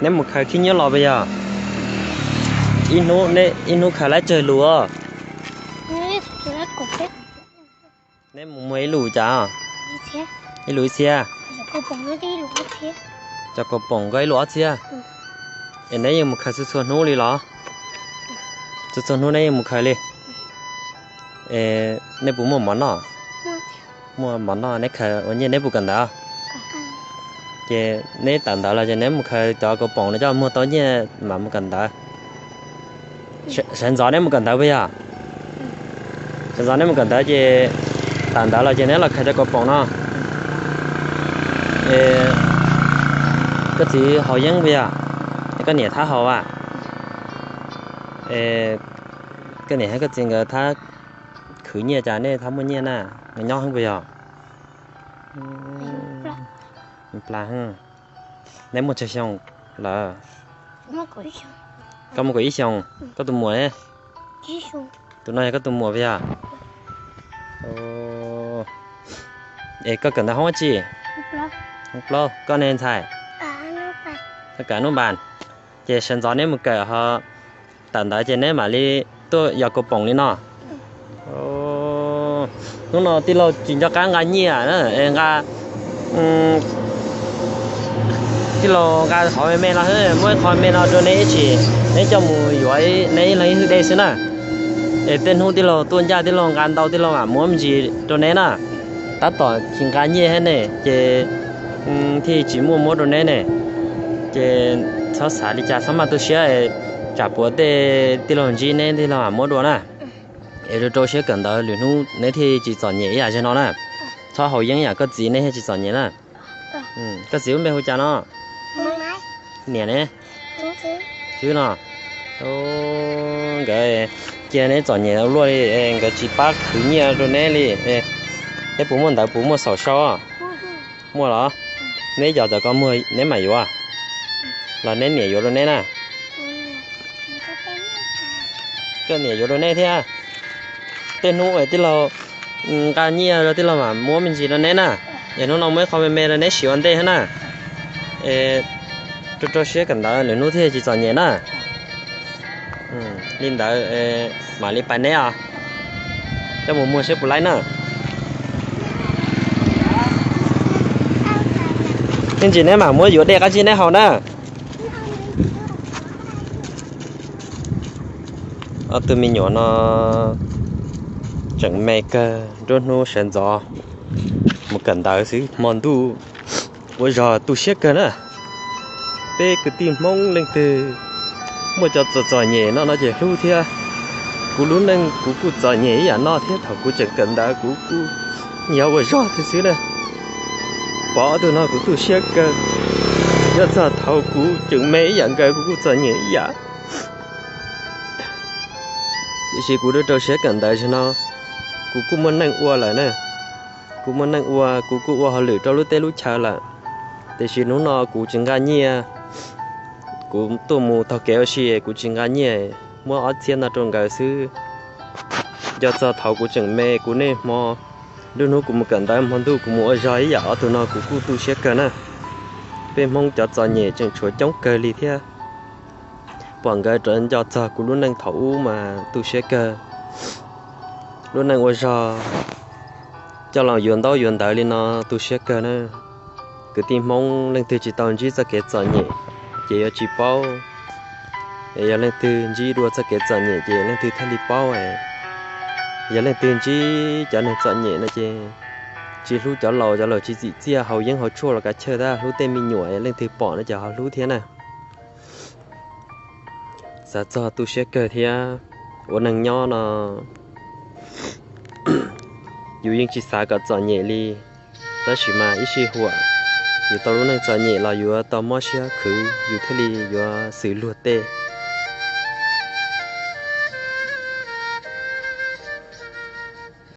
Neb mus khaws khib nyiab los puas yog? Ib hnub, ib hnub khaws laib tsawg lus os? Neb mus muag ib lus cas? Ib lus ib txhiab. Cov kaus poom nkoj ib lus ob txhiab. Es neb yeej mus khaws txhua txhua hnub li los? Txhua txhua hnub neb yeej mus khaws li? Nej puas muaj mov noj? Muaj mov noj neb khaws ua nyiaj neb puas kawm ntawv? Ces neb tawm ntawv los ces neb mus khaws cov kaus poom no coj muag tau nyiaj mam mus kawm ntawv. Sawv ntxov neb mus kawm ntawv puas yog? Sawv ntxov neb mus kawm ntawv ces tawm ntawv los ces neb los khaws cov kaus poom no. Koj txiv haus yeeb puas yog? Koj niam thab haus a? Koj niam thiab koj txiv nkawd thab khwv nyiaj cas nej thab muaj nyiaj na? Nyob heev puas yog? Plas. Neb muaj tsawg xyoo lawm? Koj muaj kaum ib xyoos. Koj tus muam ne? Tus no yog koj tus muam puas yog? Es koj kawm ntawv hoob tsi? Hoob plaub. Koj ne ntxhais? Koj kawm nub npas. Ces sawv ntxov neb mus kawm ho tawm ntawv ces neb mam li tuaj yos kaus poom li no. Hnub no tij laug tsis nco qab nqa nyiaj na, nqa, tij laug nqa qhov me me no, muab qhov me no rau neb ib chim, neb coj mus yuav neb ib leeg ib hwj dej xwb na. Es tej hnub tij laug tuaj ncaj tij laug nqa ntau tij laug mam muab me ntsis rau neb na. Tab tom tsis nqa nyiaj thiab ne ces thiaj tsis muaj muab rau neb ne. Ces txhob xav li cas, txhob maj tu siab, tsam puav tej tij laug ntsib neb tij laug mam muab dua na. Es rau rau siab kawm ntawv lwm hnub neb thiaj tsis txom nyem ib yam zaum no na. Txhob haus yeeb yam koj txiv neb thiaj tsis txom nyem na. Koj txiv lub npe hu cas no? Niam ne? Xwb no. Nkawd cia neb txom nyem ua luaj li, nkawd tsis pab khwv nyiaj rau neb li. Neb puas muaj ntawv puas muaj xaum sau? Muaj los? Neb yos tom ko muag neb mam yuav, los neb niam yuav rau neb na? Koj niam yuav rau neb thiab. Tej hnub es tij laug nqa nyiaj rau tij laug mam muab me ntsis rau neb na. Es hnub no muaj ib qho me me rau neb siv ua ntej thiab na. Es rau rau siab kawm ntawv lwm hnub thiaj tsis txom nyem na. Li ntawd mam li pais neb os. Coj mus muag seb puas laib na. Ib ntsis neb mam muab yuav dej qab zib neb haus na. Ob tug me nyuam no tseem me kawg, nruab hnub sawv ntxov mus kawm ntawv xwb, hmo ntuj ua zog tu siab kawg na. Peb kwv tij Hmoob leej twg muaj cov txom txom nyem no no ces hlub thiab. Kuv lub neej kuv kuj txom nyem ib yam no thiab, thaum kuv tseem kawm ntawv kuv kuj nyob ua zog thiab xwb na. Pom ob tug no kuv tu siab kawg, nyob txog thaum kuv tseem me ib yam nkawd kuv kuj txom nyem ib yam. Tiam sis kuv rau rau siab kawm ntawv zaum no, kuv kuj muaj neej ua lawm na. Kuv muaj neej ua, kuv kuj ua hauj lwm rau lub teb lub chaw lawm. Tiam sis hnub no kuv tsis nqa nyiaj, kuv tuaj mus taug kev ua si kuv tsis nqa nyiaj, muab ob txhiab no rau nkawd xwb. Nco txog thaum kuv tseem me, kuv niaj hmo, nruab hnub kuv mus kawm ntawv, hmo ntuj kuv mus ua zog ib yam, ob tug no kuv kuj tu siab kawg na. Peb Hmoob cov txom nyem tseem tshuav coob kawg li thiab. Pom nkawd rov nco txog kuv lub neej thaum ub mas tu siab kawg. Lub neej ua zog coj los yuav ntaub yuav ntawv li no tu siab kawg na. Kwv tij Hmoob leej twg tsis tau ntsib txoj kev txom nyem ces yuav tsis paub. Es yog leej twg ntsib dua txoj kev txom nyem ces leej twg thiaj li paub. Yog leej twg ntsib cov neeg txom nyem no ces tsis hlub cov laus, cov laus tsis txim txiaj, haus yeeb haus tshuaj los kav chawj tab, hlub tej me nyuam, leej twg pom no ces ho hlub thiab na. Xav txog tu siab kawg thiab. Ua neeg nyob no yus yeej tsis xav kom txom nyem li, tab sis mas ib sij huam yus tau lub neej txom nyem los yuav tau mob siab khwv yus thiaj li yuav xws luag tej.